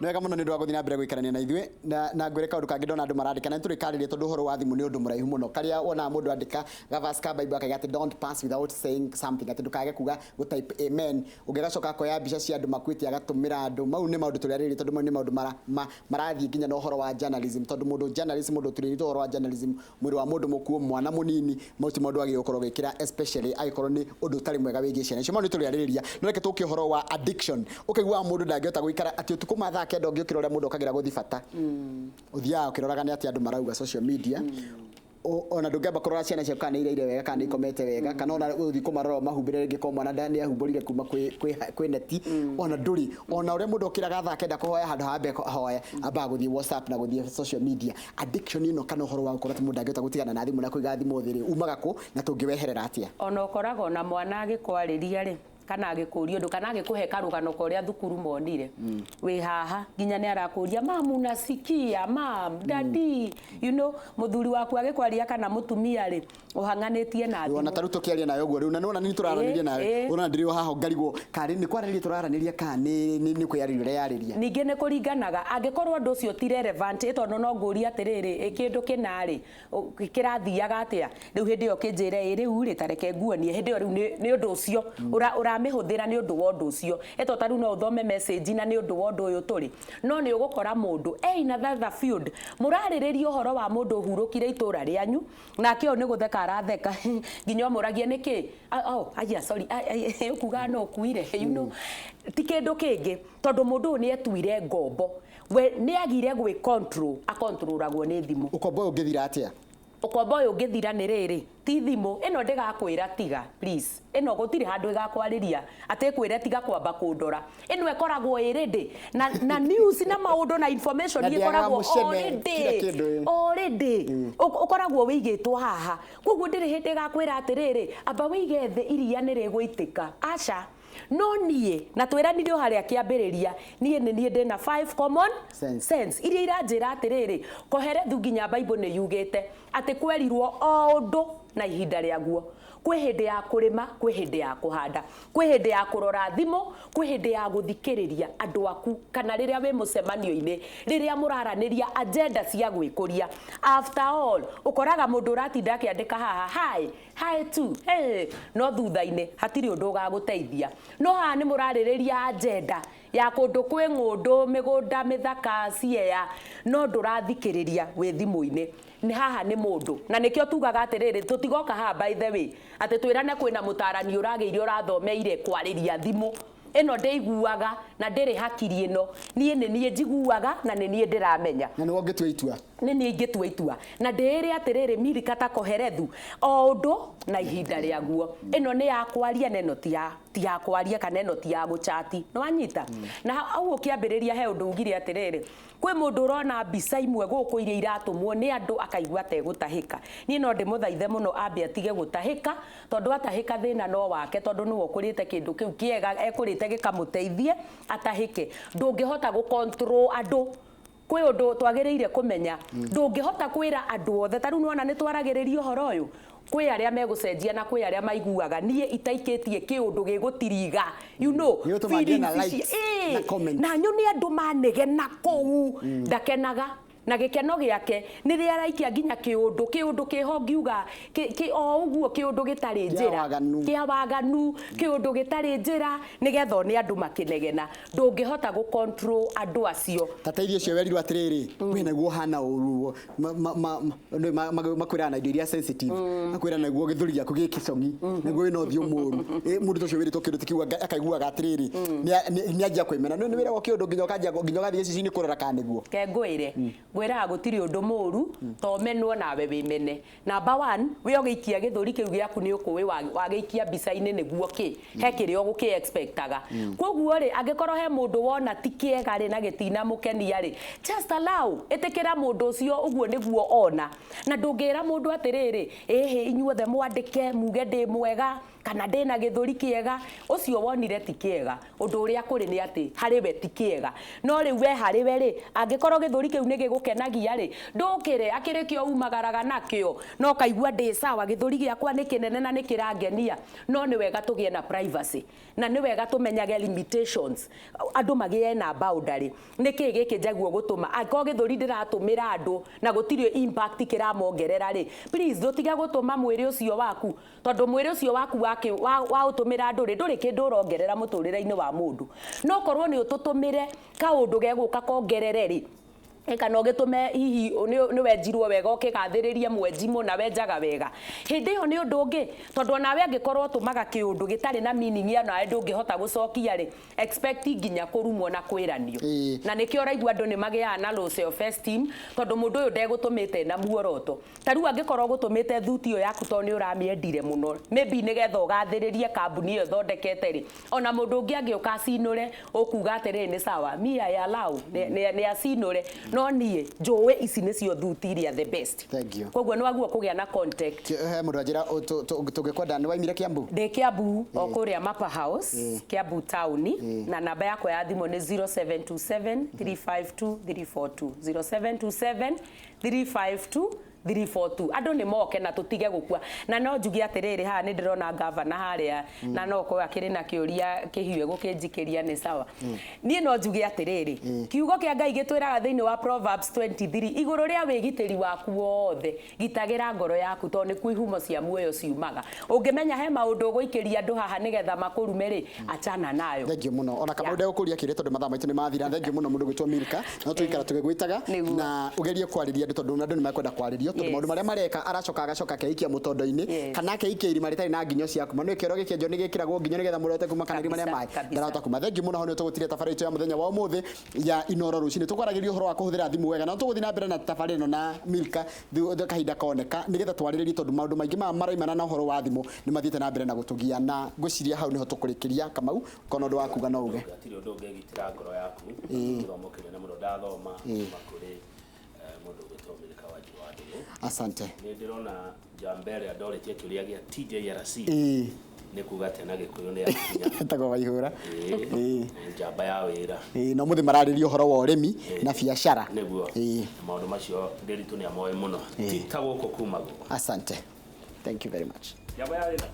Nĩ wega mũno nĩ ũndũ wa gũthiĩ na mbere gũikarania na ithuĩ na ngwĩre kaũndũ kangĩ ndona andũ marandĩka na nĩ tũrĩkarĩria tondũ ũhoro wa thimũ nĩ ũndũ mũraihu mũno. Karĩa wonaga mũndũ andĩka ga verse ka Bible akaiga atĩ don't pass without saying something, atĩ ndũkage kuga gũ type amen. Ũngĩ agacoka akoya mbica cia andũ makuĩte agatũmĩra andũ. Mau nĩ maũndũ tũrĩarĩrĩria tondũ mau nĩ maũndũ marathiĩ nginya na ũhoro wa journalism, tondũ mũndũ journalist, mũndũ ũturĩrĩtwo ũhoro wa journalism, mwĩrĩ wa mũndũ mũkuũ, mwana mũnini, mau ti maũndũ wagĩrĩirwo gũkorwo ũgĩkĩra, especially angĩkorwo nĩ ũndũ ũtarĩ mwega wĩgiĩ ciana icio. Mau nĩ tũrĩarĩrĩria, no reke tũke ũhoro wa addiction. Ũkaiguaga mũndũ ndangĩhota gũikara atĩ ũtukũ ma thaa 9 ũngĩũkĩra ũrĩa mũndũ okagĩra gũthiĩ bata, ũthiaga ũkĩroraga nĩ atĩa andũ marauga social media. Ona ndũngĩamba kũrora ciana ciaku kana nĩ iraire wega kana nĩ ikomete wega, kana ona ũthiĩ kũmarora ũmahumbĩre rĩngĩ korwo mwana nĩ ahumbũrire kuma kwĩ neti. Ona ndũrĩ ona ũrĩa mũndũ okĩraga thaa 9 kũhoya, handũ ha ambe ahoya, ambaga gũthiĩ WhatsApp na gũthiĩ social media. Addiction ĩno kana ũhoro wa gũkorwo atĩ mũndũ ndangĩhota gũtigana na thimũ na kũiga thimũ thĩ rĩ, umaga kũ na tũngĩweherera atĩa? Ona ũkoragwo na mwana agĩkwarĩria rĩ, kana agĩkũria ũndũ kana agĩkũhe karũgano ka ũrĩa thukuru monire, wĩ haha nginya nĩ arakũria, "Mam, unasikia? Mam, daddy." Mũthuri waku agĩkwaria kana mũtumia rĩ, ũhang'anĩtie na Ona thimũ. Ta rĩu tũkĩaria nawe ũguo rĩu na nĩwona nĩ tũraranĩria nawe, ũrona ndĩrĩ o haha ngarigwo kana nĩ kwaranĩria tũraranĩria kana nĩ kwĩyarĩria ũreyarĩria. Ningĩ nĩ kũringanaga, angĩkorwo ũndũ ũcio ti relevant, ĩ tondũ no ngũrie atĩrĩrĩ, ĩ kĩndũ kĩna rĩ, kĩrathiaga atĩa rĩu? Hĩndĩ ĩyo kĩnjĩre ĩ rĩu rĩ, tareke nguonie. Hĩndĩ ĩyo rĩu nĩ ũndũ ũcio ũramĩhũthĩra nĩ ũndũ wa ũndũ ũcio. Ĩto ta rĩu no ũthome message na nĩ ũndũ wa ũndũ ũyũ tũrĩ, no nĩ ũgũkora mũndũ in another field mũrarĩrĩria ũhoro wa mũndũ ũhurũkire itũra rĩanyu, nake ũyũ nĩ gũtheka aratheka nginya ũmũragie nĩkĩ. Ah, oh, aya, sorry, ũkuga no ũkuire, ti kĩndũ kĩngĩ tondũ mũndũ ũyũ nĩ etuire ngombo, we nĩ agire gwĩ control, akontrolagwo nĩ thimũ. Ũkombo ũyũ ũngĩthira atĩa? Ũkombo ũyũ ũngĩthira nĩ rĩrĩ, ti thimũ ĩno ndĩgakwĩra tiga, please. Ĩno gũtirĩ handũ ĩgakwarĩria atĩ ĩkwĩre tiga kwamba kũndora. Ĩno ĩkoragwo ĩ ready na news na maũndũ na information. Na ndĩagaga Ĩkoragwo mũcene, already kila kĩndũ, ĩ. Already ũkoragwo wĩigĩtwo haha, koguo ndĩrĩ hĩndĩ ĩgakwĩra atĩrĩrĩ, amba wĩige thĩ, iria nĩ rĩgũitĩka. Aca. No niĩ na twĩranire o harĩa kĩambĩrĩria, niĩ nĩ niĩ ndĩna five common sense. Sense iria iranjĩra atĩrĩrĩ, koherethu nginya Bible nĩ yugĩte atĩ kwerirwo o ũndũ na ihinda rĩaguo. Kwĩ hĩndĩ ya kũrĩma, kwĩ hĩndĩ ya kũhanda, kwĩ hĩndĩ ya kũrora thimũ, kwĩ hĩndĩ ya gũthikĩrĩria andũ aku, kana rĩrĩa wĩ mũcemanio-inĩ, rĩrĩa mũraranĩria agenda cia gwĩkũria. After all, ũkoraga mũndũ ũratinda akĩandĩka haha, "Hi, hi tu, hey," no thutha-inĩ hatirĩ ũndũ ũgagũteithia. No haha nĩ mũrarĩrĩria agenda ya kũndũ kwĩ ng'ũndũ, mĩgũnda mĩthaka ciea, no ndũrathikĩrĩria, wĩ thimũ-inĩ. Nĩ haha nĩ mũndũ na nĩkĩo tugaga atĩrĩrĩ, tũtigoka haha, by the way, atĩ twĩrane kwĩna mũtarani ũragĩire ũrathomeire kwarĩria thimũ ĩno. Ndĩiguaga na ndĩrĩ hakiri ĩno. Niĩ nĩ niĩ njiguaga na nĩ niĩ ndĩramenya. Na nĩwe ũngĩtua itua. Nĩ niĩ ingĩtua itua na ndĩĩre atĩrĩrĩ, Milika ta koherethu, o ũndũ na ihinda rĩaguo. Ĩno nĩ ya kwaria na ĩno ti ya kwaria, kana ĩno ti ya gũchati. Nĩ wanyita? Na hau ũkĩambĩrĩria he ũndũ ugire atĩrĩrĩ, kwĩ mũndũ ũrona mbica imwe gũkũ iria iratũmwo nĩ andũ akaigua ategũtahĩka. Niĩ no ndĩmũthaithe mũno ambe atige gũtahĩka, tondũ atahĩka thĩna no wake, tondũ nĩwe ũkũrĩte kĩndũ kĩu kĩega ekũrĩte gĩkamũteithie atahĩke. Ndũngĩhota gũ control andũ. Kwĩ ũndũ twagĩrĩire kũmenya, ndũngĩhota kwĩra andũ othe. Ta rĩu nĩwona nĩ twaragĩrĩria ũhoro ũyũ, kwĩ arĩa megũcenjia na kwĩ arĩa maiguaga niĩ itaikĩtie kĩũndũ gĩgũtiriga Gĩgũtũma ngĩe na feelings ici. likes na comments. Na nyone andũ manegena kũu, ndakenaga na gĩkeno gĩake nĩ rĩrĩa araikia nginya kĩũndũ kĩho ngiuga o ũguo kĩũndũ gĩtarĩ Kĩa njĩra waganu. Kĩa waganu, kĩũndũ gĩtarĩ njĩra, nĩgetha one andũ makĩnegena. Ndũngĩhota gũ control andũ acio. Ta irio ũcio werirwo atĩrĩrĩ, we naguo hana ũru, makwĩraga na indo iria sensitive, makwĩra naguo gĩthũri gĩaku gĩ kĩcong'i, naguo wĩna ũthiũ mũru. Mũndũ ta ũcio wĩrĩtwo kĩndũ ta kĩu akaiguaga atĩrĩrĩ, nĩ anjia kwĩmena. Nĩ wĩragwo kĩũndũ nginya ũkanjia nginya ũgathiĩ gĩcicio-inĩ kũrora kana nĩguo. Ke ngwĩre, ngwĩraga gũtirĩ ũndũ mũru to menwo nawe wĩmene. Number one, we ũgĩikia gĩthũri kĩu gĩaku nĩ ũkũĩ wagĩikia mbica-inĩ nĩguo kĩ he kĩrĩa ũgũkĩ expectaga. Koguo rĩ, angĩkorwo he mũndũ wona ti kĩega rĩ na gĩtinamũkenia rĩ, just allow, ĩtĩkĩra mũndũ ũcio ũguo nĩguo ona. Na ndũngĩra mũndũ atĩrĩrĩ, ĩhĩ, inyuothe mwandĩke muge ndĩ mwega. Kana ndĩna gĩthũri kĩega. Ũcio wonire ti kĩega, ũndũ ũrĩa kũrĩ nĩ atĩ harĩ we ti kĩega, no rĩu we harĩ we rĩ, angĩkorwo gĩthũri kĩu nĩ gĩgũkenagia rĩ, ndũkĩre akĩrĩ kĩo umagaraga nakĩo no kaigua ndĩ sawa, gĩthũri gĩakwa nĩ kĩnene na nĩ kĩrangenia. No nĩ wega tũgĩe na privacy, na nĩ wega tũmenyage limitations, andũ magĩe na boundary. Nĩ kĩĩ gĩkĩ njaguo gũtũma? Angĩkorwo gĩthũri ndĩratũmĩra andũ na gũtirĩ impact kĩramongerera rĩ, please ndũtige gũtũma mwĩrĩ ũcio waku, tondũ mwĩrĩ ũcio waku waũtũmĩra andũ rĩ, ndũrĩ kĩndũ ũrongerera mũtũrĩre-inĩ wa mũndũ. No korwo nĩ ũtũtũmĩre kaũndũ gegũka kongerere rĩ, kana ũgĩtũme hihi nĩ wenjirwo wega, ũkĩgathĩrĩrie mwenji mũna wenjaga wega, hĩndĩ ĩyo nĩ ũndũ ũngĩ, tondũ onawe angĩkorwo ũtũmaga kĩũndũ gĩtarĩ na meaning, onawe ndũngĩhota gũcokia rĩ, expect nginya kũrumwo na kwĩranio. Na nĩkĩo ũraigua andũ nĩ magĩaga na low self esteem, tondũ mũndũ ũyũ ndegũtũmĩte na muoroto. Ta rĩu angĩkorwo ũgũtũmĩte thuti ĩyo yaku tondũ nĩ ũramĩendire mũno, maybe nĩgetha ũgathĩrĩrie kambuni ĩyo ĩthondekete rĩ, ona mũndũ ũngĩ angĩũka acinũre, ũkuga atĩrĩrĩ, nĩ sawa, me I allow nĩ acinũre, no niĩ njũĩ ici nĩcio thuti iria the best. Thank you. Koguo nĩ waguo kũgĩa na contact. He mũndũ anjĩra tũngĩkwenda nĩ waimire Kiambu. Ndĩ Kiambu, o kũrĩa Mapa House, Kiambu taũni, na namba yakwa ya thimũ nĩ 0727 352 342, 0727 352 342. Andũ nĩ moke na tũtige gũkua. Na no njuge atĩrĩrĩ, haha nĩ ndĩrona gavana harĩa, na no korwo akĩrĩ na kĩũria kĩhiũ gũkĩnjikĩria, nĩ sawa. Niĩ no njuge atĩrĩrĩ, kiugo kĩa Ngai gĩtwĩraga thĩinĩ wa Proverbs 23 igũrũ rĩa wĩgitĩri waku wothe, gitagĩra ngoro yaku, tondũ nĩkuo ihumo cia muoyo ciumaga. Ũngĩmenya he maũndũ ũgũikĩria andũ haha nĩgetha makũrume rĩ, achana nayo. Thank you mũno. Ona Kamau ndegũkũria kĩũria tondũ mathaa maitũ nĩ mathira. Thank you mũno mũndũ gwĩtwo Milka. No tũikara tũgĩgwĩtaga Nĩguo. na ũgerie kwarĩria andũ, tondũ andũ nĩ mekwenda kwarĩrio, tondũ maũndũ marĩa mareka aracoka agacoka akeikia mũtondo-inĩ kana akeikia irima rĩtarĩ na nginyo cia kuma. Nĩ kĩoro gĩkĩenjwo nĩ gĩkĩragwo nginyo nĩgetha mũndũ ahote kuma kana irima rĩa maĩ ndarahota kuma. Thank you mũno. Hau nĩ tũgũtiria tabarĩra itũ ya mũthenya wa ũmũthĩ ya Inoro rũcinĩ. Tũkwaragĩria ũhoro wa kũhũthĩra thimũ wega, na tũgũthiĩ na mbere na tabarĩra ĩno na Milka kahinda koneka nĩgetha twarĩrĩrie, tondũ maũndũ maingĩ maya maraimana na ũhoro wa thimũ nĩ mathiĩte na mbere na gũtũgia, na ngwĩciria hau nĩho tũkũrĩkĩria. Kamau, kona ũndũ wa kuga no uge. Hatirĩ ũndũ ũngĩgitĩra ngoro yaku. Gĩthomo kĩnene mũno ndathoma kuma kũrĩ mũndũ ũgwĩtwo Milka Wanjiru wa Ndũng'ũ. Asante. Nĩ ndĩrona njamba ĩrĩa ndorĩtie kĩũria gĩa TJRC nĩ kuga atĩa na Gĩkũyũ nĩ yakinya. Etagwo Waihũra. Ĩĩ, njamba ya wĩra. Ĩĩ, na ũmũthĩ mararĩria ũhoro wa ũrĩmi na biacara. Nĩguo. Na maũndũ macio Ndĩritũ nĩ amoĩ mũno, ti ta gũkũ kumagwo. Asante, thank you very much. Njamba ya wĩra.